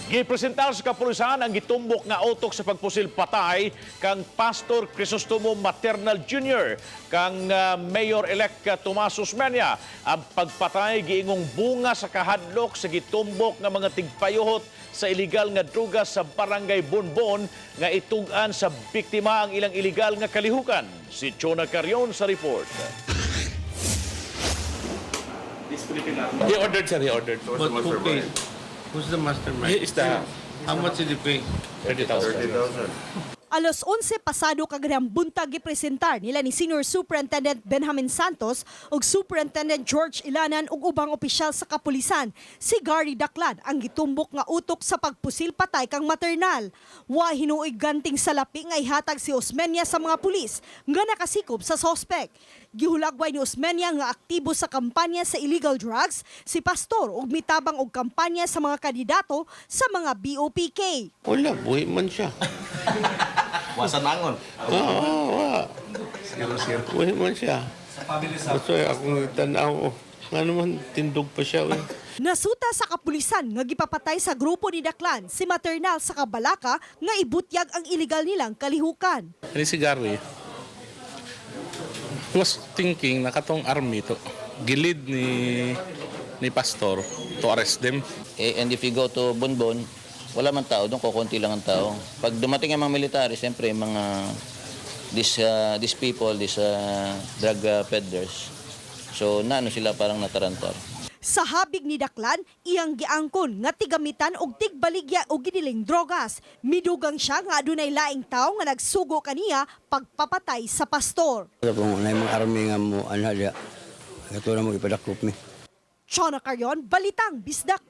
Gipresentar sa kapulisan ang gitumbok nga utok sa pagpusil patay kang Pastor Crisostomo Maternal Jr. kang Mayor-elect Tomas Osmeña. Ang pagpatay giingong bunga sa kahadlok sa gitumbok nga mga tigpayuhot sa illegal nga druga sa Barangay Bonbon nga itug-an sa biktima ang ilang illegal nga kalihukan. Si Chona Carion sa report. He ordered, sir. He ordered. But who paid? Who's the mastermind? He is the How much did he pay? 30,000. Alas 11 pasado kaganang buntag, gipresentar nila ni Senior Superintendent Benjamin Santos ug Superintendent George Ilanan ug ubang opisyal sa kapulisan si Gary Daclan, ang gitumbok nga utok sa pagpusil patay kang Maternal. Wa hinuoy ganting salapi nga ihatag si Osmeña sa mga pulis nga nakasikop sa sospek. Gihulagway ni Osmeña nga aktibo sa kampanya sa illegal drugs si pastor ug mitabang og kampanya sa mga kandidato sa mga BOPK. Wala, buhi man siya. Wasa nangon. Oo, wala. Buhi man siya. Basta akong tanaw, nga naman, tindog pa siya, eh. Nasuta sa kapulisan nga gipapatay sa grupo ni Daclan si Maternal sa kabalaka nga ibutyag ang illegal nilang kalihukan. Ani si Gary was thinking na katong army to gilid ni Pastor to arrest them. Eh, and if you go to Bonbon, wala man tao doon, kukunti lang ang tao. Pag dumating ang mga military, siyempre mga these people, these drug peddlers, so naano sila, parang natarantar. Sa habig ni Daclan, iyang giangkon nga tigamitan og tigbaligya og giniling drogas. Midugang siya nga adunay laing tawo nga nagsugo kaniya pagpapatay sa pastor. Sa pong na mga army nga mo anha diya. Kato na mo ipadakop mi. Chona Carion, Balitang Bisdak.